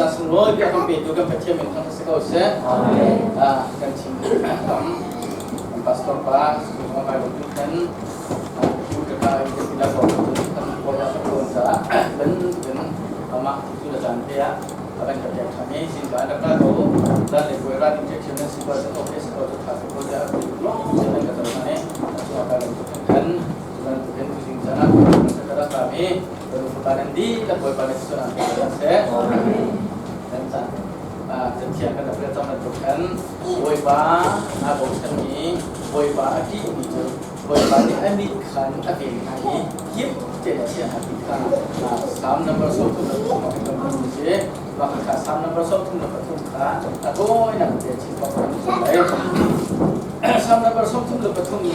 Caan sunglawi bia kan petu kan Pathian min thang si ko seh. Kan chim tam kan pastor pa sunglawi kai lo kan tu ka kai ka sila ko kan ko ya ka ton sa kan kan amah tu la caan te ah kan ka pek thami sin ka ka ka ko dan le koi ra ding che chen si ko sa office ko tha ko ja lo se kan ka ton ne chu ka lo kan kan kan tu sing sana kan ka ka mi kan dihlak Bawipa nih sunan pe hna seh. Kan chan cathiang kan rak rel cang bantuk khan Bawipa aa bochanmi Bawipa a ṭihmi cu Bawipa nih a mit khan a ven hna i him tein a chiah hna ti kha Psalm number 33 ah kan hmuh si. Mah kha Psalm number 33 kha a tawinak te chim awk kan lai. Psalm number 33 nih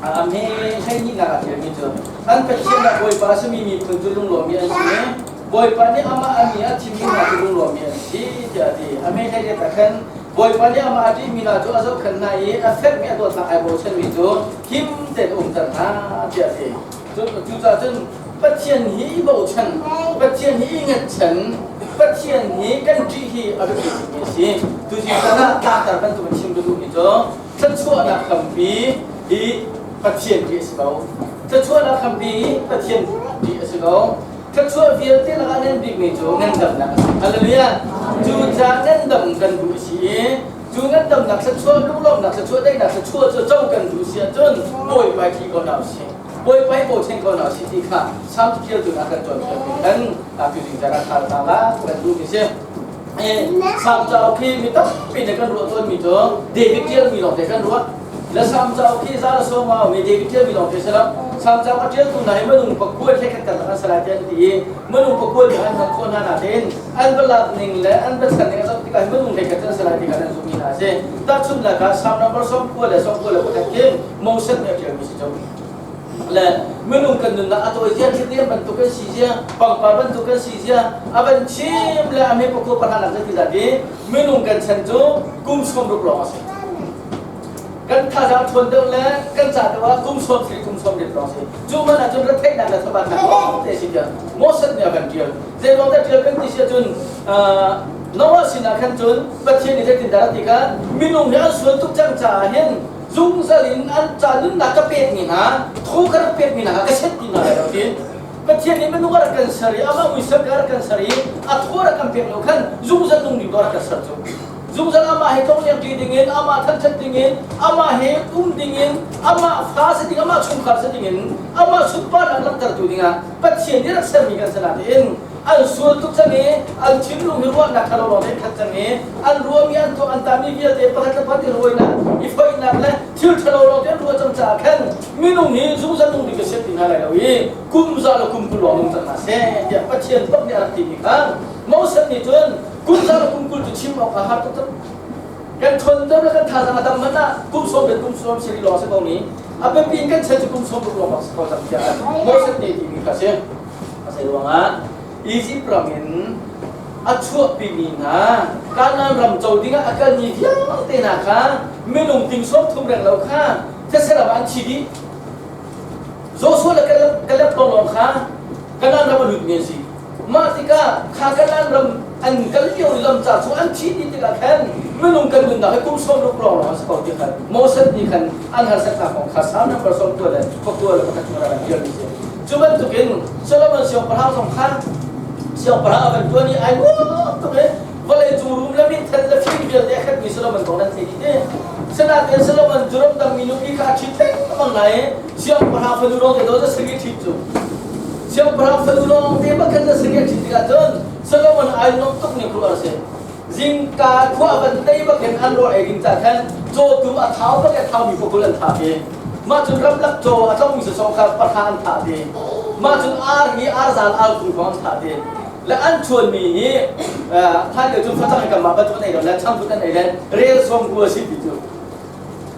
A me hleihnih nak a ṭialmi cu an Pathian ah Bawipa a simi miphun cu lunglawmmi an si. Bawipa nih amah a mi a thimmi hna cu lunglawmmi an si tiah a ti. A me hleiriat ah khan Bawipa nih amah a ṭihmi hna cu a zohkhenh hna i a fekmi a dawtnak ai bochanmi cu him tein a umter hna tiah a ti. Cucaah cun Pathian hi i bochan, Pathian hi i ngatchan, Pathian hi kan ṭih hi a biapi tukmi a si. Tuzing caan ah tlangtar bantuk in chim ka duhmi cu Thluachuahnak hrampi hi Pathian ṭih a si ko. Thluachuahnak hrampi hi Pathian ṭih a si ko. Thluachuah vialte lakah ngan bikmi cu ngandamnak a si. Hallelujah! Cucaah ngandam kan duh si i cu ngandamnak thluachuah, lunglawmhnak thluachuah, daihnak thluachuah cu co kan duh si ahcun Bawipa ṭih ko hna usih. Bawipa i bochan ko hna usih ti kha Salm ṭialtu nih a kan cawnpiak mi kan tuzing zan ah thar hna la kan duhmi si. Salm cauk hi mi tampi nih kan ruah tawnmi cu David ṭialmi lawngte kan ruah. Le Salm cauk hi za le sawm a mi David ṭialmi lawngte si lo. Salm cauk a ṭialtu hna hi minung pakua hlekhat kan an salai tiah an ti i minung pakua nih an hman khawh hna nain an va lak ning le an va chan ning a zoh tikah minung hlekhat an salai tikah an zumhmi hna a si. Tahchunhnak ah Salm number 91 khi Moses nih a ṭialmi si cu. Le minung kan nunnak a tawi zia thil bantuk kan si zia pangpar bantuk kan si zia a van chim le a me pakua pahra nak ti zat i minung kan chan cu kum 60 lawng a si. Kan thazaang ṭhawn deuh le kan ca deuh ah kum 90 kum 80 lawng si. Cu man ahcun retheihnak le thabatnak lawng te si tiah Moses nih a kan ṭial. Zei ruang dah ṭial kan ti si ahcun Noah sinah khan cun Pathian nih zeitindah a ti kha minung hi an sual tuk cang caah hin zungzal in an ca nunnak ka pekmi hna thaw ka rak pekmi hna ka set ti hna lai lo ti. Pathian nih minung a rak kan ser i amah muisam ka rak kan ser i a thaw rak kan pek lo khan zungzal nung ding rak kan ser cu. Zungzal amah he tlongleng ṭi dingin, amah thanṭhat dingin, amah he um dingin, amah fa si ding, amah chungkhar si dingin, amah sunparnak langhtertu dingah Pathian nih rak sermi kan si nain an sual tuk cang i an thinlung hi ruahnak ṭhalo lawng in khat cang i an ruahmi an tuah an tami vialte pakhat le pakhat i ruainak i foihnak le thil ṭhalo lawng te an ruah cang caah khan minung hi zungzal nung ding ka sian ti hna lai lo i kum za le kum 20 lawng nung cang hna seh tiah Pathian bak nih a rak timi kha Moses nih cun kum za le kum 20 cu chim awk a har tuk cang. Kan ṭhawnter le kan thazaang a tam hmanh ah kum sawm le kum sawm siri lawng a si ko ni. A biapi in kan chan cu kum 60 lawng a si ko cang tiah Moses nih timi kha a si. A si ruangah Egypt ram in a chuahpimi hna Kanaan ram co dingah a kalmi vialte hna kha minung ting 30 reng lo kha thetse ram ah an thi dih. Joshua le Caleb lawnglawng kha Kanaan ram a lutmi an si. Mah tikah kha Kanaan ram an kal lio i lam ca cu an thi dih tikah khan minung kan nunnak hi kum 60 lawng lawng a si ko ti khan Moses nih khan an harsatnak kong kha Psalm number 91 chung ah rak ṭialmi a si. Cu bantukin Solomon siangpahrang zong khan siangpahrang a van ṭuan i ai nuam tuk i vawlei cung rum le minthen le fim vialte a khatmi Solomon kong nan thei dih ti. Sinain Solomon cu ramdangmi nupi kha a ṭhit lengmang hna i siangpahrang fanu lawng te dawh sagi ṭhit cu. Siangpahrang fanu lawng te bakhan na sagi a ṭhit tikah cun Solomon ai nuam tuk ning khua a si. Zingka khua a van tei bakin an rawl ei ding ca khan cawtum a thau bak i a thaumi pakul an thah i mah cun ramlak caw a tlongmi sasawng kha pahra an thah ti. Mah cun ar hi arzal ar kong an thah ti. Le an chuanmi hi hlan lio cun facang in kanmah bantuk an ei lo le changvut an ei le rel sawm ku a si ti cu.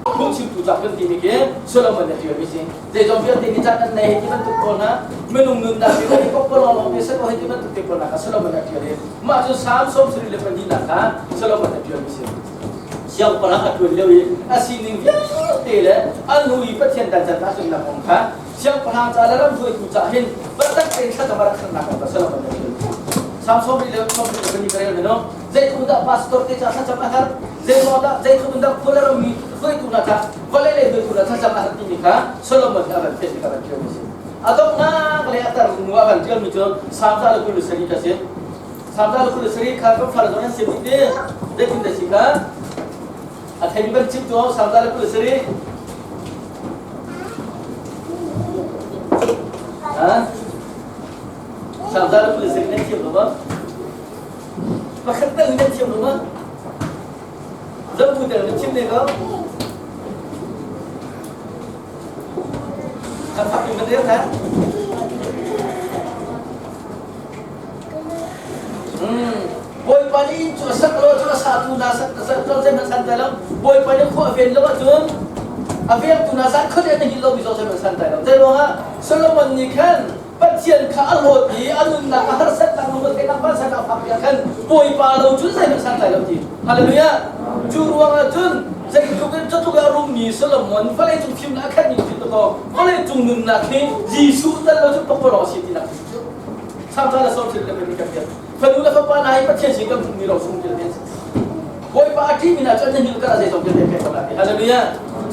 Phungchimtu tlak kan timi khi Solomon a ṭialmi si. Zeizong vialte nih caan an nei hei ti bantuk pawl hna minung nunnak hi hei pokpalawng lawng te seh hei ti bantuk te pawl hna kha Solomon a ṭial i mah cu Salm 72 kha Solomon a ṭialmi si. Siangpahrang a ṭuan lio i a sining vialte le a hnu i Pathian dantat a tlunnak kong kha siangpahrang ca le ram hruaitu ca hin biatak tein thlacam a rak khannak kong kha Solomon a ṭial. Sam 21 ka rel mino. Zeitluk dah pastor te ca thlacam a har, zeitluk dah zeitluk dah khualaro mi hruaitu hna ca vawlei lei hruaitu hna thlacam a har timi kha Solomon a van fian mi kha van ṭial mi si. A donghnak le a tar nu a van ṭial mi cu Salm 127 kha si. Salm 127 kha kan far zong an sim ti zeitin dah si kha a thei mi van chim tu Salm 127 Ha? Salm 127 nan thiam lo ma? Pakhat tal nan thiam lo ma? Zampu tel nan chim ne ko. Kan fak in kan rel ha. Bawipa nih inn cu a sak lo cu a satu na sak sak lo zei hmanh san tai lo. Bawipa nih khua a ven lo ahcun a vengtu na zan khuate na hngilh lomi zong zei hmanh san tai lo. Zei ruangah Solomon nih khan Pathian kha a hlawt i a nunnak a harsatnak lungretheihnak vansannak a phak tikah khan Bawipa lo cun zeihmanh santlai lo ti. Hallelujah! Cu ruangah cun zeitluk in cutluk a rummi Solomon vawlei cung fimnak a khatmi thil dakaw vawlei cung nunnak hi Jesuh tal lo cun pakpalawng a si tinak cu. Samsa le sawm le kan kan Fanu le fapa hna hi Pathian sin kan hmuhmi rosung thil an si. Bawipa a ṭihmi hna cu an hngilh kar ah zeizong vialte pek ko lai. Hallelujah!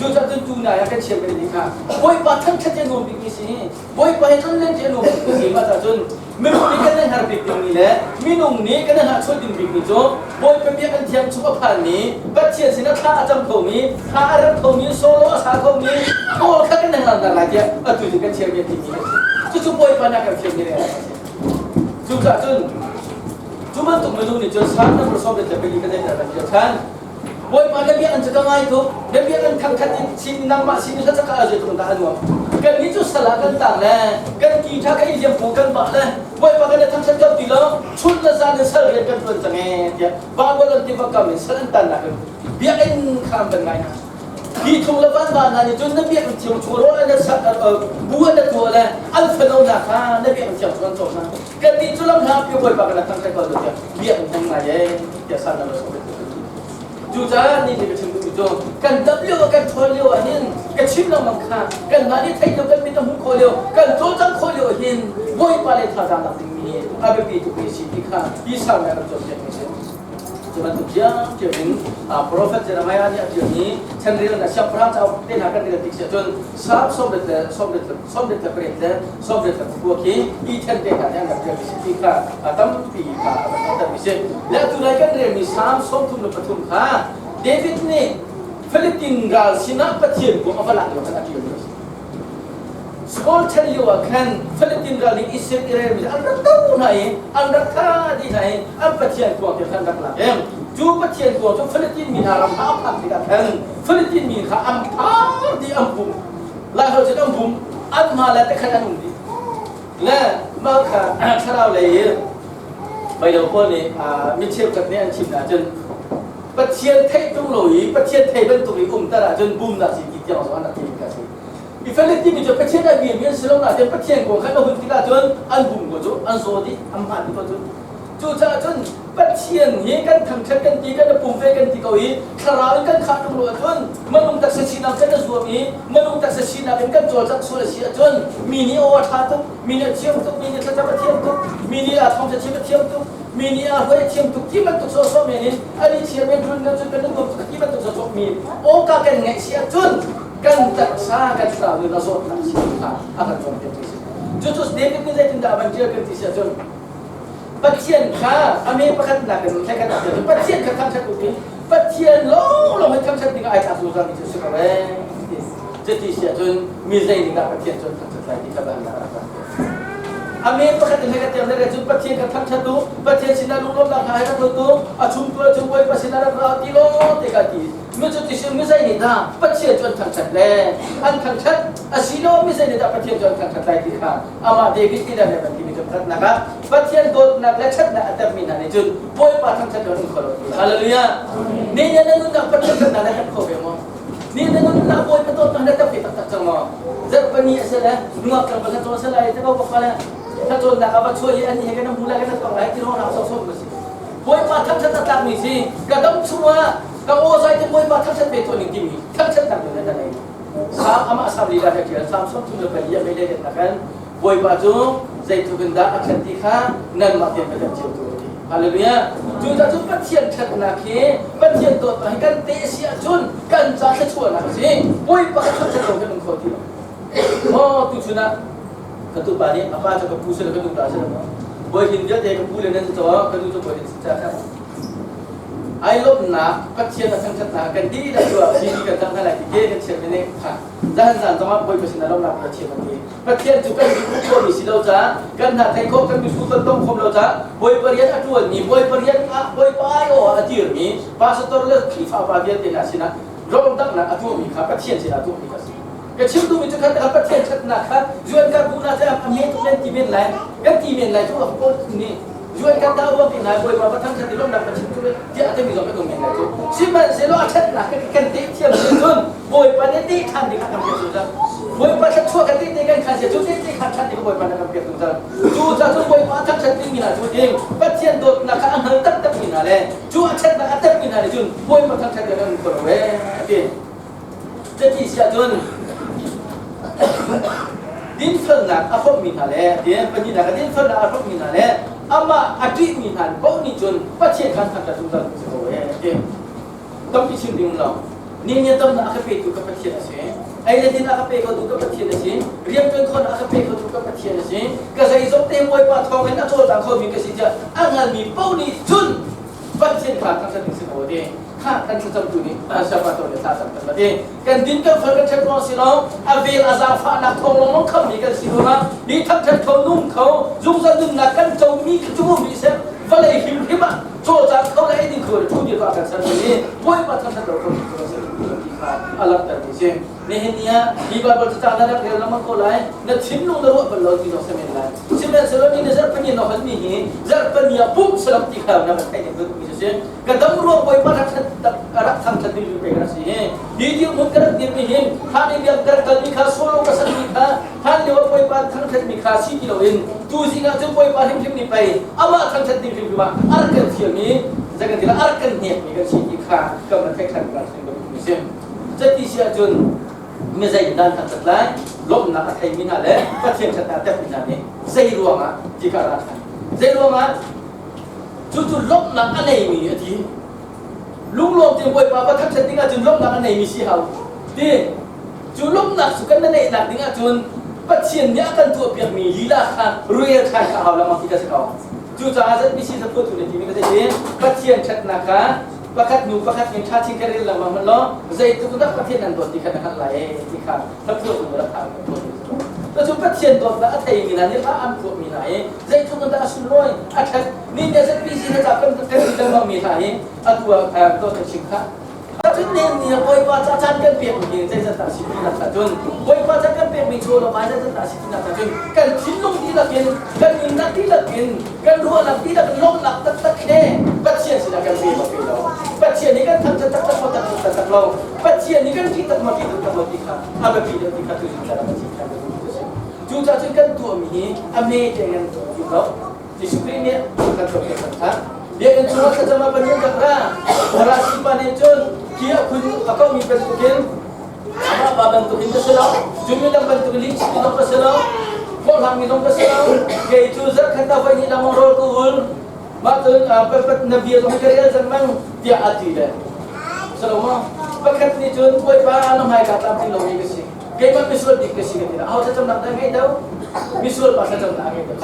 Cucaah cun tu nai ah kan chiam kan i kha Bawipa thangṭhat hi a nuam bikmi si. Bawipa he tlonlen cu a nuam bikmi si. Mah cah cun minung nih kan i har bik dingmi le minung nih kan i hnahchuah ding bikmi cu Bawipa bia kan thiam chung a phanmi, Pathian sinah thla a cam khomi, thla a rem khomi, solo a sa khomi, pawl kha kan hngak lai tiah atu cu kan chiam mi timi a si. Cucu Bawipa nih a kan fialmi le a si. Cucaah cun cu bantuk minung nih cun Salm number 74 kan zeiter kan tial ṭhan. Bawipa na bia an cu ka ngai tuk, na bia an thangṭhat in sin nangmah sin in hlacak ah zeitluk dah a nuam. Kan nih cu sal ah kan tang le kan ki ṭha kan i liam ko kan bah le Bawipa kan i thangṭhat ko ti lo chun le zan in sal rian kan ṭuan cang ee tiah Babylon tiva kam in sal an tannak in biakinn kha an van ngai hna. Hi thung le van va hna nih cun na biakinn thiang chung rawl an sak bu an tuah le an fano hna kha na biakinn thiang chung an cawm hna. Kan nih cu lam hla pi Bawipa kan thangṭhat ko tiah biakinn hmang ngai ee tiah san na so Cucaah ni nih ka chim duhmi cu kan dam lio ah kan ṭhawn lio ah hin ka chim lengmang kha kanmah nih theih lio kan mit a hmuh khawh lio kan cawlcangh khawh lio ah hin Bawipa le thazaang lak dingmi hi a biapi tukmi a si ti kha hi salm ah kan cawnpiakmi a si. Cu bantuk ṭhiamṭhiam in Profet Jeremiah nih a ṭialmi chanrelnak siangpahrang cauk te hna kan rel tik si ahcun Salm 98 le 89 khi i ṭhen te hna nih an rak ṭialmi si ti kha tampi kha a van langhtermi si. Le atu lai kan relmi Salm 33 kha David nih Philippine ral sinah Pathian kong a va lak lio khan a ṭialmi a si. Saul chan lio ah khan Philippine ral nih Israel mi an rak do hna i an rak tha dih hna i an Pathian kuang te khan rak lak i cu Pathian kuang cu Philippine mi hna ram kha a phak tikah khan Philippine mi kha an phar dih an bum Laiholh cun an bum an hma le te khan an um dih le mah kha thlarau lei i meilo pawl nih mi cheukhat nih an chim ahcun Pathian theih tung lo i Pathian thei bantuk i umter ahcun bumnak si ti tiang zong an rak ti ka si. I Philippine mi cu Pathian a biami an si lo nain Pathian kong khan a hun tikah cun an bum ko cu an zaw dih an hmaan dih ko cu. Cucaah cun Pathian hi kan thangṭhat kan ti kan i pum ve kan ti ko i thlarau in kan khah ṭung lo ahcun minung taksa sinak kan i zuam i minung taksa sinak in kan cawlcangh sual a si ahcun mi nih aw a ṭha tuk mi nih a thiam tuk mi nih thlacam a thiam tuk mi nih a thawngṭha chim a thiam tuk mi nih a hruai a thiam tuk ti bantuk sawhsawh men in an i chir men ṭun cun kan i nuam tuk ti bantuk sawhsawh mi awka kan ngeih si ahcun kan taksa kan thlarau nih a zawtnak si kha a kan cawnpiak ti si. Cucu David nih zeitindah a van ṭial kan ti si ahcun Pathian kha a me pakhatnak in thlekhat ah cun Pathian kha thangṭhat u ti Pathian lawnglawng hi thangṭhat ding ah ai tlak zungzal mi cu si ko ee cuti si ahcun mi zei nih dah Pathian cu an thangṭhat lai ti kha van rak rak a me pakhat in hlekhat tiang le cun Pathian kha thangṭhat u Pathian sinah lunglawmhnak hna he rak lut u a chungtu a chung Bawipa sinah rak ra ti law te ka ti mi cu ti mi zei nih dah Pathian cu an thangṭhat le an thangṭhat asilo mi zei nih dah Pathian cu an thangṭhat lai ti kha amah David nih le van timi cu pakhatnak ah Pathian dawtnak le ṭhatnak a termi hna nih cun Bawipa thangṭhat an um kho lo. Hallelujah. Ni na nunnak Pathian ṭhatnak na tep kho ve maw? Ni na nunnak Bawipa dawtnak na tep ve taktak cang maw? Zarhpini a si le nungak tlangval na cawn a si lai te ko ka le thlacawnnak ah va chuah i an he kan hmu lai kan tong lai ti ruangah sawsawm ka si. Bawipa thangṭhat a tlakmi si ka dam chungah ka aw zai te Bawipa thangṭhat ve tuah ning timi thangṭhatnak nun na nei. Sam amah sam lila ka ṭial Sam 34 a mei le kan Bawipa cu Zeitluk in dah a ṭhat ti kha nanmah tein va cio tu ti. Hallelujah. Cucaah cun Pathian ṭhatnak hi Pathian dawtnak hi kan te si ahcun kan ca thluachuahnak a si. Bawipa ka thangṭhat lo kan um kho ti lo. Maw tuchun ah ka tupa nih a pa cu ka pu si lo ka nu ta si lo maw bawihin vialte ka pu le nan si caw ka nu cu bawihin si ca kha ai lawmhnak Pathian a thangṭhatnak kan dihlak cu ah hi kan thang hna lai ti ke kan chiat nih kha zan zan zongah Bawipa sin ah lawmhnak bia chim an ti. Pathian cu kan duh khawhmi si lo caah kan hna thei khawh kan misu kan tong khom lo caah Bawipa rian a ṭuanmi Bawipa rian ah Bawipa aiawh ah a dirmi pastor le Khrihfa upa vialte hna sinah rawldanghnak a tuahmi kha Pathian sinah a tuahmi kha a si. Ka chim duhmi cu khan Pathian ṭhatnak kha zuan ka bu na a me tuk men ti men lai kan ti men lai cu a kawl nih zuan kan ta ruang ti nai Bawipa va thangṭhat i lawmhnak ka chim cu tiah a timi zong kan um men lai cu. Sihmanhsehlaw a ṭhatnak kan teh thiam cun Bawipa nih teh ṭhan ding a kan pek zungzal. Bawipa thluachuah kan teh te kan khan sia cu teh te khan ṭhan ding Bawipa nih a kan pek zungzal. Cu ca cu Bawipa a thangṭhat ding mi hna cu ding Pathian dawtnak kha a hngal taktak mi hna le cu a ṭhatnak a tep mi hna nih cun Bawipa thangṭhat ding an kho lo ee a ti. Cuti si ahcun dinfelnak a hrawmmi hna le pahnihnak a dinfelnak a hrawmmi hna le amah a ṭihmi hna paoh nih cun Pathian kha an thangṭhat zungzal si ko ee a ti. Tampi chim ding lo. Ningnian tamnak a ka petu ka Pathian a si. Ei le din a ka pe khotu ka Pathian a si. Rianṭuan khawhnak a ka pe khotu ka Pathian a si. Ka zeizong te Bawipa thawng in a cawlcang khomi ka si tiah a hngalmi paoh nih cun Pathian kha thangṭhat ding si ko a ti. Kha kan thlacamtu nih siapa le thla cam kan ti. Kan din kan fal kan ṭhet ruang si lo, a vel a zaangfahnak thawng lawng khammi kan si ruangah hi thangṭhat kho nung kho zungzal nunnak kan comi khi cu mi seh vawlei hrimhrim ah cawlcang kho le eiding kho le ṭhu dir kan ser mi Bawipa thangṭhat lo kho mi cu si ti kha a langhter mi si. Nihin ni ah hi Bible cacang na rak rel lengmang ko lai, na thinlung na ruah bal lo ti zong si men lai. Sihmanhsehlaw ni na zarhpini na hon mi hi zarhpini ah pumh salam ti kha na van theih ding mi si. Ka dam ruang Bawipa rak thangṭhat ding pe ka si hi. Hi dirhmun ka rak dirmi hin hlan i biak ka rak kalmi kha solo ka sakmi kha hlan lio ah Bawipa thangṭhat mi kha si ti loin tuzing ah cun Bawipa hrimhrim nih pei amah thangṭhat ding hrimhrim ah a rak kan fialmi zei kan ti lai a rak kan hnek mi kan si ti kha kan van theih ṭhan kan si mi si. Cuti si ahcun mi zei dan thangṭhat lai lawmhnak a theimi hna le Pathian ṭhatnak a tepmi hna nih zei ruangah ti kha a ra ṭhan. Zei ruangah cucu lawmhnak a neimi a ti. Lunglawm tein Bawipa va thangṭhat ding ahcun lawmhnak a neimi si hau. Ti cu lawmhnak cu kan neihnak ding ahcun Pathian nih a kan tuahpiakmi lila kha rel ṭhan kha hau lengmang ti ka si ko. Cucaah ZBC saphuatu nih timi ka theih i Pathian ṭhatnak kha pakhat hnu pakhat in ṭha chin ka rel lengmang hmanh law zeitluk dah Pathian nan dawt ti kha na hngalh lai ee ti kha hlaphuatu rak ṭha kan tuah Cucu Pathian dawtnak a theimi hna nih hla an phuahmi hna i zeitluk in dah a sunlawi a ṭhat ni nih ZBC na ca kan kan ti lengmang mi hna hi atu ah dawt kan chim kha cun ne ni Bawipa ca caan kan pek mi zeizat dah si ti nak cun Bawipa ca kan pek mi chaw lo mai zeizat dah si ti nak cun kan thinlung dihlak in kan nunnak dihlak in kan ruahnak dihlak in lawmhnak taktak he Pathian sinah kan pe lo pe lo Pathian nih kan thangṭhat taktak maw taktak taktak lo Pathian nih kan ṭih tak maw ṭih taktak lo ti kha a biapi deuh ti kha tu caan ah kan chim ṭhan Cucaah cun kan tuahmi hi a me te in kan lo. Jesuh Khrih nih kan tuahpiak cang kha. Biakinn chungah thlacam ah Pathian rak ra. Farasi pa nih cun khi a khun a komi bantukin amah pa bantukin ka si lo, cun midang bantukin lihchim zong ka si lo, hlawhhlangmi zong ka si lo. Kei cu zarhkhat ah voi hnih lengmang rawl ka ul. Mah cun na bia zong hi ka rel cang mang tiah a ti le. Salomo pakhat nih cun Bawipa na hmaika tlamtling lomi ka si. Keimah misual bik ka si ka ti dah. Aho thlacamnak dah ngei deuh? Misual pa thlacamnak a ngei deuh.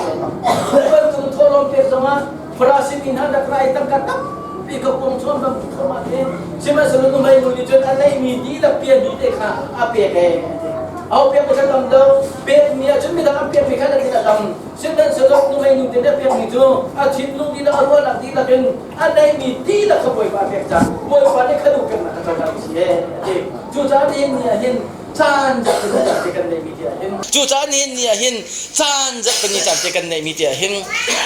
Cu bantuk thawhlawm pek zongah Farasi mi hna dak rai tangka tampi ka pong chuan bang thawmah te sihmanhsehlaw nuhmei nu nih cun a neihmi dihlak pianmi te kha a pek ee. Aho pek kha tam lo pekmi ahcun midang an pekmi kha na tin a tam. Sihmanhsehlaw nuhmei nu te nih a pekmi cu a thinlung dihlak a ruahnak dihlak in a neihmi dihlak kha Bawipa a pek cang. Bawipa nih kha nu peknak a cohlan si ee a ti. Cucaah nihin ni ah hin caan zarhpini caan te kan neihmi ti ah hin Cucaah nihin ni ah hin caan zarhpini caan te kan neihmi ti ah hin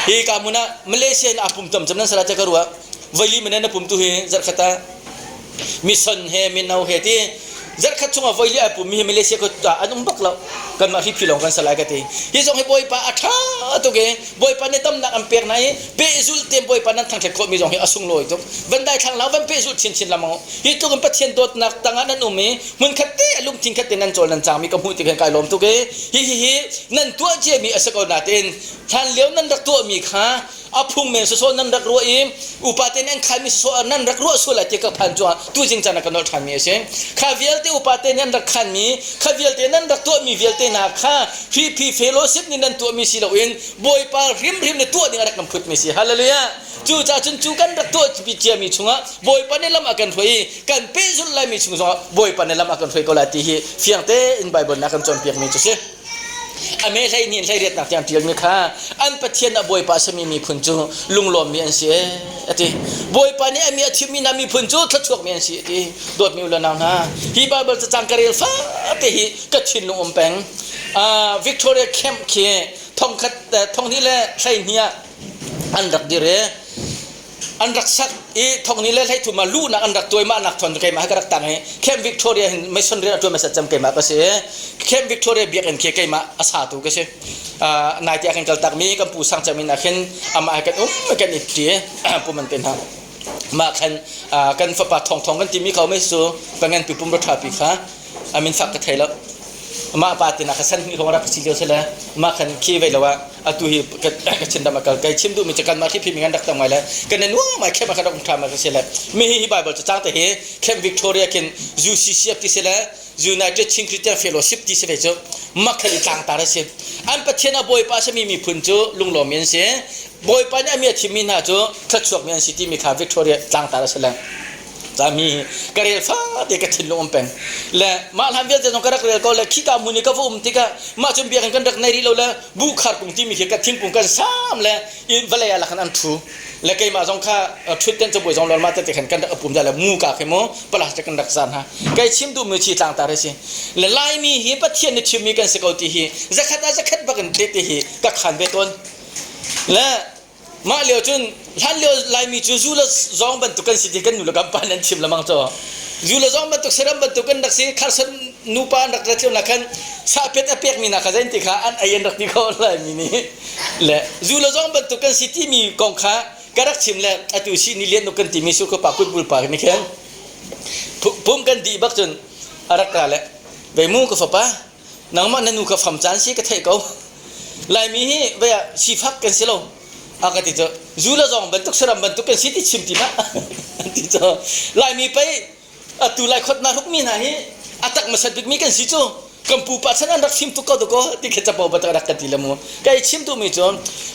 hi ka hmun ah Malaysia in aa pum tam cem nan sala te ka ruah voili mene na pum tu hi zarhkhat ah mission he mino he ti. Zarhkhat chungah voi li ai pummi hi Malaysia ko an um bak lo. Kanmah hriphi lawng kan si lai ka ti. Hi zong hi Bawipa a ṭha tuk i Bawipa nih damnak an pek hna i pehzulh tein Bawipa nan thangṭhat khawhmi zong hi a sunglawi tuk. Van daithlang hlah van pehzulh chinchin lengmang u. Hi tluk in Pathian dawtnak tangah nan um i hmunkhat te a lungthin khat te nan cawl nan cangmi ka hmuh tik hin kai lawm tuk i hi hi hi nan tuah ciami a si ko natein hlan lio nan rak tuahmi kha a phung men sawsawh nan rak ruah i upa te nih an khanmi sawsawh nan rak ruah sual lai ti ka phan cuah tuzing caan ah ka nolh ṭhanmi a si. Kha vialte upa te nih an rak khanmi, kha vialte nan rak tuahmi vialte hna kha Hriphi fellowship nih nan tuahmi si loin Bawipa hrimhrim nih tuah ding a rak kan phutmi si. Hallelujah! Cucaah cun cu kan rak tuah ciami chungah Bawipa nih lam a kan hruai i kan pehzulh laimi chung zongah Bawipa nih lam a kan hruai ko lai ti hi fiang tein Baibal nih a kan cawnpiakmi cu si. A me hlei nih hleiriatnak tiang ṭialmi kha an Pathian a Bawipa a simi miphun cu lunglawmmi an si a ti. Bawipa nih a mi a thimmi hna miphun cu thluachuakmi an si a ti. Dawtmi u le nau hna, hi Baibal cacang ka rel fate hi ka thinlung um peng. Victoria Camp khi thongkhat thonghnih le 12 ah an rak dir i an rak sak i thongni le 13 ah luhnak an rak tuai mah nak thon keimah ka rak tang i Camp Victoria hin mission rian a tuan hmasat cem keimah ka si Camp Victoria biakinn khi keimah a satu ka si nai te ah kan kal tak mi kan pu sang cem in ah khin amah he kan um kan i ṭi pum an te hna mah khan kan fapa thong thong kan timi kho mei su pangan pi pum ra ṭha pi kha amin fak ka thei lo mah pa te na kha san hni hong rak si lio sele mah khan khi ve lo ah atu hi ka chin dam akal kai chim duh mi kan mah khi mi ngan rak tam ngai le kan nu mai khem ka rak tha ma ka se le mi hi bible cha chang te hi Camp Victoria kin UCCF ti se le United Chin Christian Fellowship ti se ve chu makhal i tlang tar si an pathian a bawipa sami miphun cu lunglawm mi an si bawipa nih a mi a thim mi hna cu thluachuak mi an si ti mi kha Victoria tlang tar a si le Cami ka rel fate ka thinlung um peng. Le mah hlan vialte zong ka rak rel ko le khika hmun i ka va um tikah mah cun biakinn kan rak nei rih lo le bu khar kung timi khi ka thingkung kan sam le in vawlei ah lakhan an thu. Le keimah zong kha ṭhut ten cabuai zong lor ma te khan kan rak pum da le mu ka khi mu plastic kan rak zan ha. Kai chim duhmi chi tlangtar hi si. Le Laimi hi Pathian nih thimmi kan si ko ti hi zakhat ah zakhat bak in te ti hi ka khan ve tawn. Le Mah lio cun hlan lio Laimi cu zu le zawng bantuk kan si ti kan nu le kan pa nan chim lemang cu. Zu le zawng bantuk saram bantuk kan rak si kharsan nupa an rak rat lio na khan sahpet a pekmi na kha zein ti kha an ei an rak ti kho Laimi nih le zu le zawng bantuk kan si timi kong kha ka rak chim le atu si ni lian nuk kan timi su pa kut bul pa ni khen pum kan dih bak cun a rak ra le vei mu ka fapa nangmah na nu ka fam caan si ka theih ko Laimi hi vei ah sifak kan si lo a ka ti cu zu le zawng bantuk saram bantuk kan si ti chim ti hlah an ti cu Laimi pei atu lai khot na hrukmi hna hi a tak hmasat bikmi kan si cu kan pupa chan an rak fim tuk ko ko ti kha capo batak rak ka ti le mu kai chim duhmi cu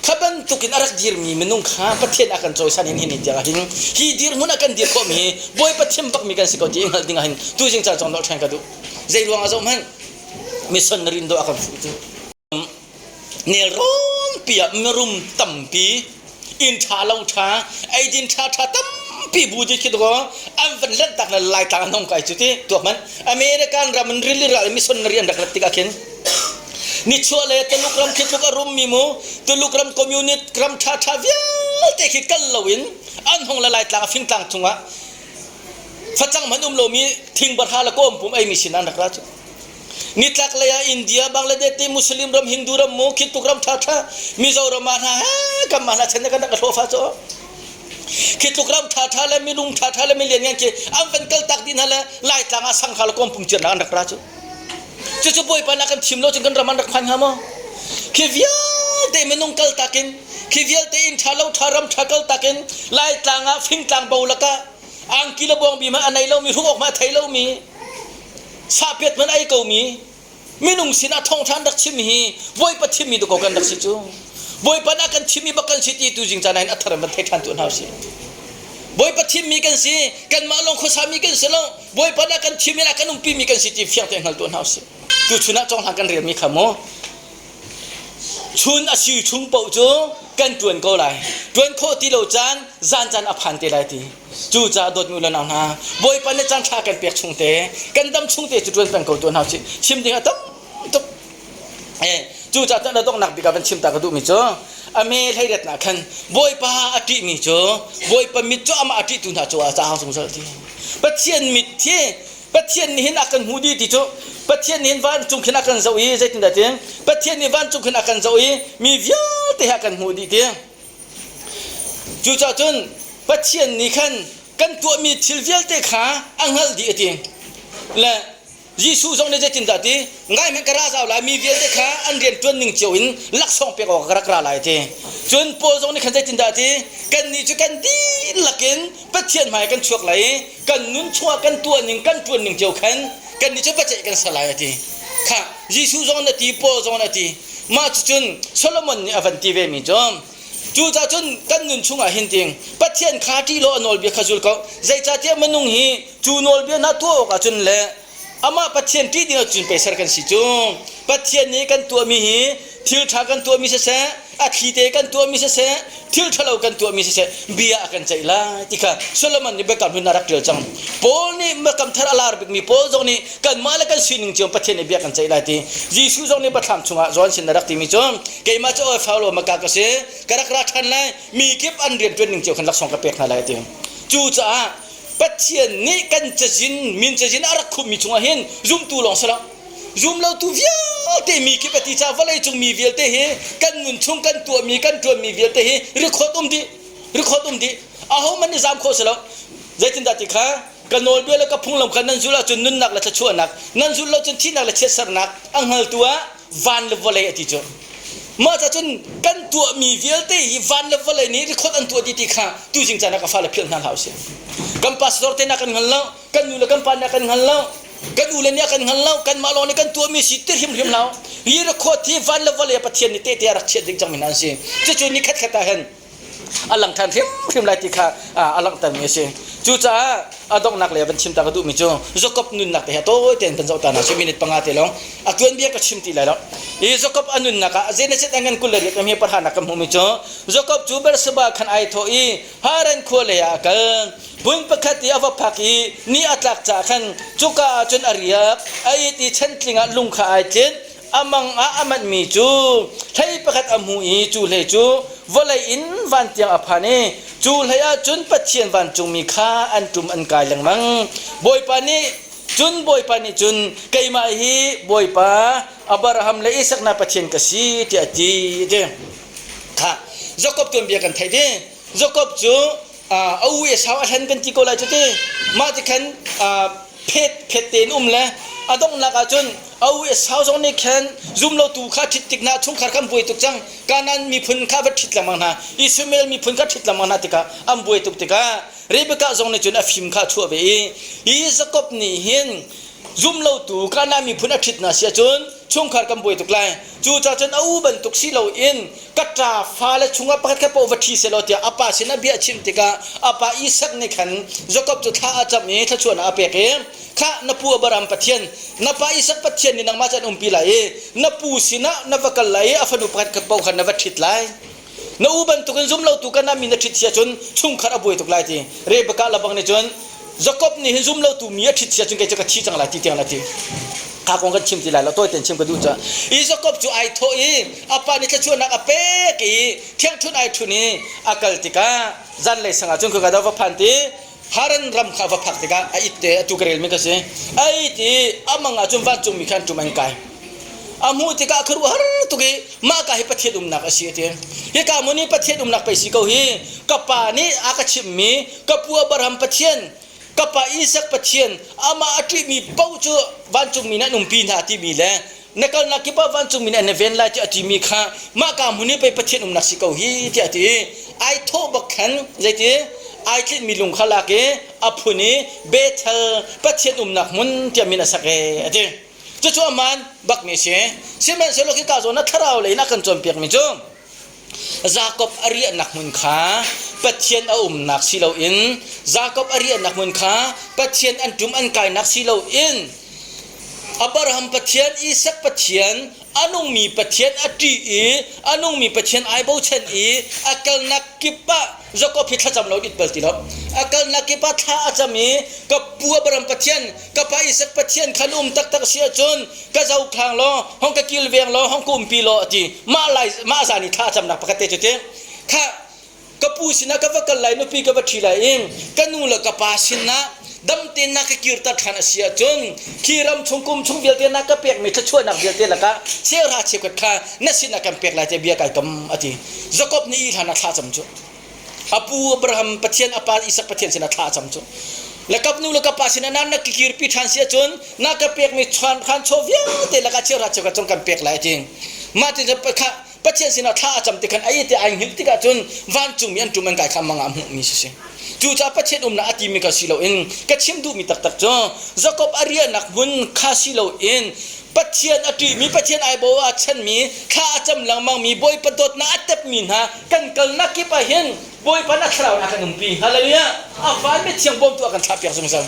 kha bantukin a rak dirmi minung kha Pathian a kan cawisan hin hin tiang hin hi dirhmun a kan dir khawhmi hi Bawipa thim bakmi kan si ko ti i hngalh ding ah hin tuzing caan cong nolh ṭhan ka duh zei ruang ah zoh hmanh mission na rin dawh a kan fuh cu nelrawn pi ah mirum tampi inn ṭha lo ṭha eidin ṭha ṭha tampi bu ti khi ko an van lanh tak le laitlang an hong kai cu ti tuak man American ram in rili ral missionary an rak rat tikah khin nichuah le Tuluk ram khi tluk a rummi mu Tuluk ram communist ram ṭha ṭha vialte khi kal loin an hong le laitlang a fingtlang chungah facang hmanh um lomi thing bahra le kawm pum eimi sin an rak ra cu nitlak lei ah India Bangladesh te Muslim ram Hindu ram mu khituk ram tha tha Mizoram ah hna he kam ah hna chen kan rak hlofa cu khitluk ram tha tha le minung tha tha le milian ngan khi an van kal tak din le laitlang ah sangha le kawm pum cian an rak ra cu cucu bawipa na kan thim lo cun kan ram an rak phan hnga maw khi vialte minung kal takin khi vialte inn tha lo tha ram tha kal takin laitlang ah fingtlang bo lakah angki le bawngbi hmanh a nei lomi hruk awk hmanh a thei lomi sahpiat hmanh a ei komi minung sinah thawngṭha an rak chim hi Bawipa thimmi dakaw kan rak si cu Bawipa nih a kan thimmi bak kan si ti tu zing caan ah hin a thar in van thei ṭhan tu hna usih Bawipa thimmi kan si kanmah lawng khuasami kan si lo Bawipa nih a kan thimmi le a kan umpimi kan si ti fiang tein hngal tuah hna usih tuchun ah conghlang kan relmi kha mu Chun a si chung paoh cu kan ṭuan ko lai. Ṭuan khawh ti lo caan, zan caan a phan te lai ti. Cucaah dawtmi u le nau hna, Bawipa nih caan ṭha kan pek chung te, kan dam chung te cu ṭuan peng ko tuah hna usih. Chim ding a tam tuk. Eh, cucaah cun a donghnak bik ah van chim ta ka duhmi cu, a me hleiretnak khan Bawipa a ṭihmi cu Bawipa mit cu amah a ṭihtu hna cu a caang zungzal ti. Pathian mit hi. Pathian nih hin a kan hmu dih ti cu Pathian nih hin vancung khin a kan zoh i zeitindah ti Pathian nih vancung khin a kan zoh i mi vialte he a kan hmuh dih ti. Cucaah cun Pathian nih khan kan tuahmi thil vialte kha a hngalh dih a ti. Le Jesuh zong nih zeitindah ti ngai hmanh ka ra zau lai mi vialte kha an rian ṭuan ning cio in laksawng pek awk ka rak ra lai ti. Cun Paul zong nih khan zeitindah ti kannih cu kan dihlak in Pathian hmai kan chuak lai i kan nun chungah kan tuah ning kan ṭuan ning cio khan kannih cu biaceih kan ser lai a ti. Kha Jesuh zong na ti Paul zong na ti. Mah cucun Solomon nih a van ti ve mi cu Cucaah cun kan nun chungah hin ting Pathian kha ṭih law a nawlbia kha zul ko. Zeicahtiah minung hi cu nawlbia hna tuah awkah cun le amah Pathian ṭih ding ahcun pei ser kan si cu. Pathian nih kan tuahmi hi thil ṭha kan tuahmi siseh, a thli te kan tuahmi siseh, thil ṭhalo kan tuahmi siseh, bia a kan ceih lai ti kha Solomon nih biakam hlun a rak ṭial cang. Paul nih biakam thar a lar bikmi Paul zong nih kanmah le kan sining cio Pathian nih bia kan ceih lai ti. Jesuh zong nih biathlam chungah John sin a rak timi cu keimah cu oi lo maka ka si, ka rak ra ṭhan lai, mi kip an rian ṭuan ning cio khan laksawng ka pek hna lai a ti. Cucaah Pathian nih kan cazin min cazin a rak khummi chungah hin zumtu lawng si lo zumlotu vialte mi kip a ti caah vawleicung mi vialte hi kan nun chung kan tuahmi kan ṭuanmi vialte hi record um dih record um dih ahohmanh nih zam khawh si lo zeitindah ti kha ka nawlbia le ka phunglam kha nan zulh ahcun nunnak le thluachuahnak nan zulh lo cun thihnak le chiatsernak a hngaltu ah van le vawlei a ti cu mah ca cun kan tuahmi vialte hi van le vawlei nih record an tuah dih ti kha tuzing caan ah ka fale philh hna hlah usih kan pastor te na kan hngal lo kan nu le kan pa nih kan hngal lo kan u le nih kan hngal lo kanmah lawng nih kan tuahmi si ti hrimhrim hlah hi record hi van le vawlei Pathian nih tehte a rak chiat ding cangmi hna an si cucu ni khatkhat ah hin a lang ṭhan hrimhrim lai ti kha a langhtermi a si. Cucaah a donghnak lei ah van chim ta ka duhmi cu Jakob nunnak te hi a tawi tein kan zoh ta hna sih minute panga te lawng a tuanbia ka chim ti lai lo. I Jakob a nunnak ah Genesis a ngan 28 ram hi parhanak kan hmuhmi cu Jakob cu Beersheba khan ai thawh i Haran khua lei ah a kal. Hmun pakhat i a va phak i ni a tlak caah khan cuka ah cun a riak. A it i chantling ah lung kha ai tlinh. A mang ah a manhmi cu hlei pakhat a hmu i cu hlei cu vawlei in van tiang a phan i cu hlei ah cun Pathian vancungmi kha an ṭum an kai lengmang. Bawipa nih cun Bawipa nih cun keimah hi Bawipa Abraham le Isak na Pathian ka si tiah a ti. Ti. Kha Jakob tuanbia kan theih dih. Jakob cu a u Esau a hlen kan ti ko lai cu ti. Mah ti khan phet phet tein um le a donghnak ah cun a u Esau zong nih khan zumlotu kha ṭhit tik hna chungkhar kha an buai tuk cang. Kanaan miphun kha va ṭhit lengmang hna. Ishmael miphun kha ṭhit lengmang hna tikah an buai tuk tikah Rebekah zong nih cun a fim kha a chuah ve i hi Jakob nih hin zumlotu Kanaan miphun a ṭhit hna si ahcun chungkhar kan buai tuk lai. Cucaah cun a u bantuk si loin ka ṭa fale chungah pakhat khat paoh va ṭhi sehlaw tiah a pa sinah bia a chim tikah a pa Isak nih khan Jakob cu thla a cam i thluachuahnak a pek i khah na pu Abraham Pathian na pa Isak Pathian nih nangmah cu an umpi lai i na pu sinah na va kal lai i a fanu pakhat khat paoh kha na va ṭhit lai na u bantukin zumlotu kan ah mi na ṭhit si ahcun chungkhar a buai tuk lai ti Rebekah labang nih cun Jakob nih hin zumlotu mi a ṭhit si ahcun kei cu ka thi cang lai ti tiang a ti kha kong kan chim ti lai lo tawi tein chim ka duh caah i Jakob cu ai thawh i a pa nih thluachuahnak a pek i ṭhiangṭhunh ai ṭhun i a kal tikah zanlei sang ah cun khua ka va phan ti Haran ram kha a va phak tikah a it te atu ka relmi ka si a it i a mang ah cun vancungmi kha an ṭum an kai a hmuh tikah khuaruahhar tuk i mah ka hi Pathian umnak a si a ti hika hmun hi Pathian umnak pei si ko hi ka pa nih a ka chimhmi ka pu Abraham Pathian ka pa Isak Pathian amah a ṭihmi paoh cu vancungmi nih an umpi hna timi le na kalnak kip ah vancungmi nih an ven lai tiah a timi kha mah ka hmun hi pei Pathian umnak si ko hi tiah a ti i ai thawh bak khan zeiti ai tlinhmi lung kha lak i a phun i Bethel Pathian umnak hmun tiah min a sak e a ti. Cucu a man bakmi a si. Sihmanhsehlaw khika zawn ah thlarau lei in a kan cawnpiakmi cu Jakob a riahnak hmun kha Pathian a umnak si loin Jakob a riahnak hmun kha Pathian an ṭum an kainak si loin Abraham Pathian, Isak Pathian, a nungmi Pathian a ṭih i a nungmi Pathian ai bochan i a kalnak kip ah Jakob hi thlacam lo it bal ti lo. A kalnak kip ah thla a cam i ka pu Abraham Pathian, ka pa Isak Pathian kha na um taktak si ahcun ka zohkhang law hong ka kilveng law hong ka umpi law a ti. Mah lai mah zan i thla a camnak pakhat te cu ti. Kha ka pu sinah ka va kal lai nupi ka va ṭhi lai i ka nu le ka pa sinah Dam tein na ka kirter ṭhan a si ahcun khi ram chung kum chung vialte na ka pekmi thluachuahnak vialte lakah cheuhra cheukhat kha na sinah kan pek lai tiah bia kai kam a ti. Jakob nih i hlan ah thla cam cu. A pu Abraham Pathian a pa Isak Pathian sinah thla a cam cu. Le kap nu le ka pa sinah na ka kirpi ṭhan si ahcun na ka pekmi chuan khan chaw vialte lakah cheuhra cheukhat cung kan pek lai a ti. Mah ti kha Pathian sinah thla a cam tikhan a te ai hngilh tikah cun vancungmi an ṭum an kai kha mang ah hmuhmi si. Cucaah Pathian umnak a timi kha si loin ka chim duhmi taktak cu Jakob a riahnak hmun kha si loin Pathian a ṭihmi, Pathian ai bo a chanmi, thla a cam lengmangmi, Bawipa dawtnak a tepmi hna kan kalnak kip ah hin Bawipa na thlarau a kan umpi. Hallelujah! A van mithiang bawmtu a kan thlahpiak zungzal.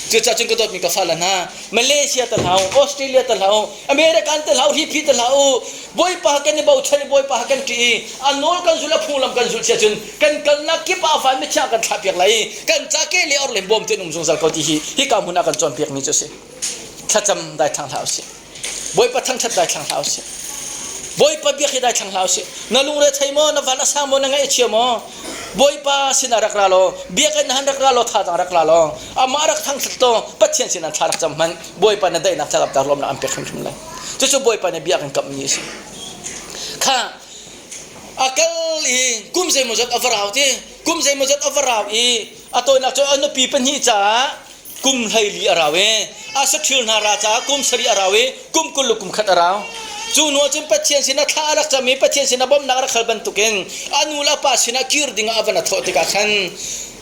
Cucaah cun ka dawtmi ka fale hna, Malaysia te hlah u, Australia te hlah u, American te hlah u, Hiphi te hlah u, Bawipa kan i bochan i Bawipa kan ṭih i a nawl kan zulh a phunglam kan zulh sia cun kan kalnak kip ah van mithiang kan thlahpiak lai i kan ca ke le or le bawm te an um zungzal ko ti hi hika hmun ah kan cawnpiakmi cu a si. Thlacam daithlang hlah usih. Bawipa thangṭhat daithlang hlah usih. Bawipa biak hi daithlang hlah usih. Na lungre thei maw, na van a sang maw, na ngaih a chia maw? Bawipa sinah rak ra law, biakinn han rak ra law, thazaang rak la law, amah rak thangṭhat law, Pathian sinah thla rak cam hmanh, Bawipa na daihnak thlarau lawmnak an pek hrimhrim lai. Cucu Bawipa nih bia kan kamhmi a si. Kha a kal i kum zeimawzat a va rau ti, kum zeimawzat a va rau i a tawinak cu a nupi pahnih caah kum 14 a rau i a saṭhil hna ra caah kum sarih a rau i kum 20 le kum khat a rau. Cu hnu ah cun Pathian sinah thla a rak cam i Pathian sinah bawmhnak a rak hal bantukin a nu le a pa sinah kir dingah a van a thawh tikah khan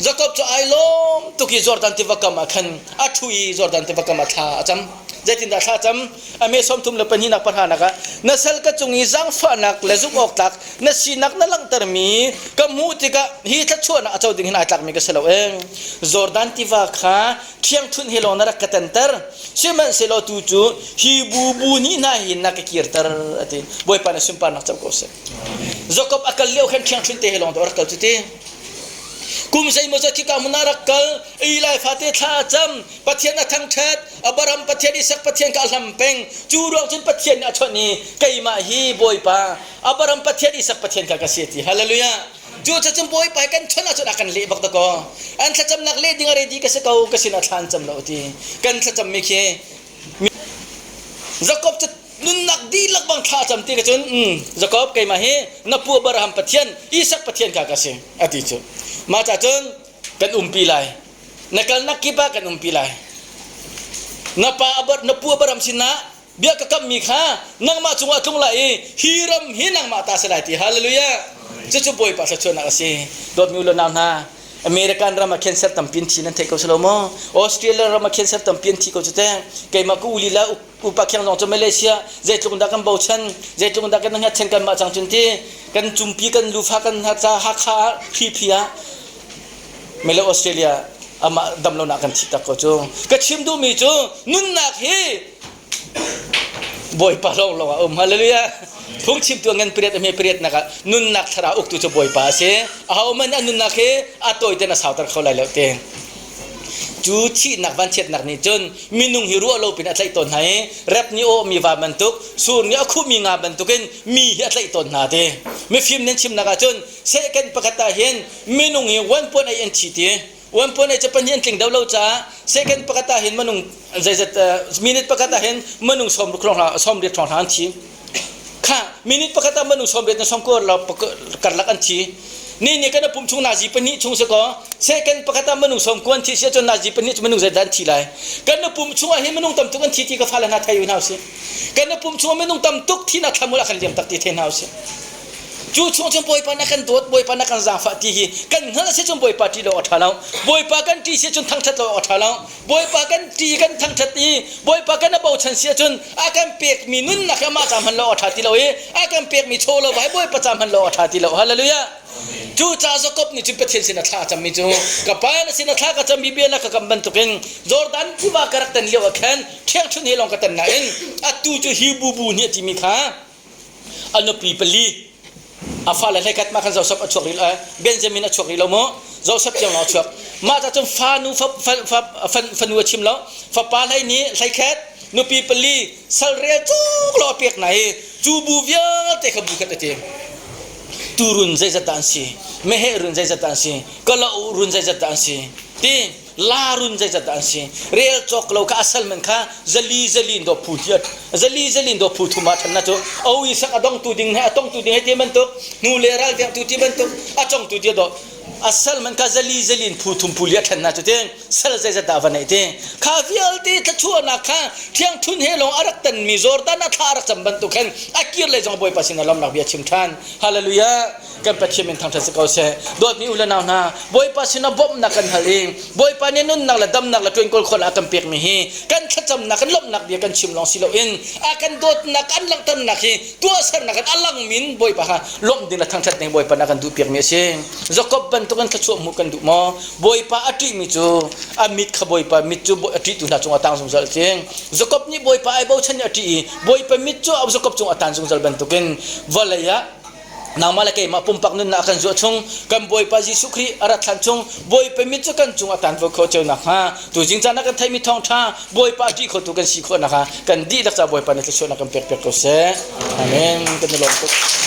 Jakob cu ai lawm tuk i Jordan tiva kam ah khan a ṭhu i Jordan tiva kam ah thla a cam. Zeitindah thla cam? A me 34 nak pahranak ah na sal ka cung i zaangfahnak le zumh awk tlak na sinak na langhtermi ka hmuh tikah hi thluachuahnak a co ding hin ai tlakmi ka si lo ee. Jordan tiva kha ṭhiangṭhunh he lawng na rak ka tenter. Sihmanhsehlaw tu cu hi bu bu hnih hna hin na ka kirter a ti. Bawipa na sunparnak co ko seh. Jakob a kal lio khan ṭhiangṭhunh te he lawng rak kal cu ti. Kum zeimawzat khi ka hmun ah rak kal, Eli fate thla a cam, Pathian a thangṭhat, Abraham Pathian, Isak Pathian kha a hlam peng. Cu ruang cun Pathian nih a chawnh i keimah hi Bawipa, Abraham Pathian, Isak Pathian kha ka si a ti. Hallelujah. Cu cun Bawipa hi kan chawnh ahcun a kan leh bak dakaw. An thlacamnak leh ding a ready ka si ko, ka sinah thla an cam lo a ti. Kan thlacammi khi Jakob cu nunnak dihlak bang thla cam ti ka cun Jakob keimah hi na pu Abraham Pathian, Isak Pathian kha ka si a ti cu. Mah ca cun kan umpi lai. Na kalnak kip ah kan umpi lai. Na pa na pu Abraham sinah bia ka kammi kha nangmah cungah tlung lai i hi ram hi nangmah ta si lai ti. Hallelujah. Cucu Bawipa thluachuahnak a si. Dawtmi u le nau hna, American ram ah cancer tampi an thi nan theih ko si lo maw? Australia ram ah cancer tampi an thi ko cu teh. Keimah ka u lila upa khiang zong cu Malaysia zeitluk dah kan bochan, zeitluk dah kan hngatchan kanmah cang cun ti kan cumpi kan lufa kan ca Hakha ah Hriphi ah Mele Australia amah damlonak kan thih tak ko cu. Ka chim duhmi cu nunnak hi Bawipa lawnglawng a um. Hallelujah. Phungchimtu ngan pariat a hme pariat nak ah nunnak thlarau uktu cu Bawipa a si. Ahohmanh an nunnak hi a tawi ten a sauter kho lai lo te. Cu thihnak vanchiatnak nih cun minung hi ruah lo pin a tlaih tawn hna i rep nih aw mi va bantuk sur nih a khuhmi nga bantukin mi hi a tlaih tawn hna te. Mifim nan chimnak ah cun second pakhat ah hin minung hi 1.8 an thi ti 1.8 cu pahnih an tling deuh lo caah second pakhat ah hin minung zeizat minute pakhat ah hin minung 60 hrawng 80 hrawng an thi kha minute pakhat ah minung 80 na sawmkua karlak an thi ni ni kan pum chung nazi pahnih chung si ko second pakhat ah minung 90 an thi si ahcun nazi pahnih cu minung zeidah an thi lai kan pum chung ah hin minung tam tuk an thi ti ka fale hna thei hna usih kan pum chung ah minung tam tuk thi na thlamul ah kan liam tak ti thei hna usih Cu chung cun Bawipa na kan dawt, Bawipa na kan zaangfah ti hi kan hngalh si cun Bawipa ṭih lo a ṭha lo. Bawipa kan ṭih si cun thangṭhat lo a ṭha lo. Bawipa kan ṭih kan thangṭhat i Bawipa kan a bochan si ahcun a kan pekmi nunnak hi amah ca hman lo a ṭha ti lo i a kan pekmi chaw lo vai Bawipa ca hman lo a ṭha ti lo. Hallelujah. Cu ca Jakob nih cun Pathian sin a thla a cammi cu ka pa na sin a thla ka cammi bia na ka kam bantukin Jordan tiva ka rak tan lio ah khan ṭhiangṭhunh he lawng ka tan nain atu cu hi bubu nih a timi kha A nupi pali a fale hlekhat mah khan Joseph a chuak rih Benjamin a chuak rih lo maw Joseph tiang lawng a chuak mah ca cun fanu fanu a chim lo fapa hlei nih hleikhat nupi pali sal rel cuk lo a pek hna i cu bu vialte kha bu khat a ti turun zeizat dah an si meheh run zeizat dah an si kalauk run zeizat dah an si. Ti larun zeizat dah an si? Rel cawk lo kha a sal man kha zali zali in do phu tiat zali zali in do phu thum ah than na cu owi sak a dongtu ding he a tongtu ding he ti bantuk hnu le ral vengtu ti bantuk a congtu ti do a sal man kha zali zali in phu thum phu li a then na cu ti sal zeizat dah va neih ti kha vialte thluachuahnak kha thiangthun he lawng a rak tanmi Jordan a thla a rak cam bantuk khan a kir lei zong Bawipa sin a lawmnak bia chim ṭhan. Hallelujah. Kan Pathian min thangṭhat si ko seh. Dawtmi u le nau hna, Bawipa sinah bawmhnak kan hal i Bawipa nih nunnak le damnak le ṭuankawl khawhnak a kan pekmi hi kan thlacamnak kan lawmhnak bia kan chim lawng si loin a kan dawtnak an langhternak hi tuahsernak in a langmin Bawipa kha lawmh ding le thangṭhat ding Bawipa nih a kan duhpiakmi a si. Jakob bantukin thluachuah hmuh kan duh maw? Bawipa a ṭihmi cu a mit kha Bawipa mit cu a ṭihtu hna cungah a tang zungzal a si. Jakob nih Bawipa ai bochan i a ṭih i Bawipa mit cu Jakob cung a tan zungzal bantukin vawlei ah nangmah le keimah pumpak nunnak kan zuah chung kan Bawipa Jesuh Khrih a rat hlan chung Bawipa mit cu kan cung a tan kho cio nakhnga tuzing caan ah kan theimi thawngṭha Bawipa a ṭih khotu kan si khawh nakhnga kan dihlak ca Bawipa nih thluachuahnak kan pek piak ko seh. Amen. Kan i lawm tuk.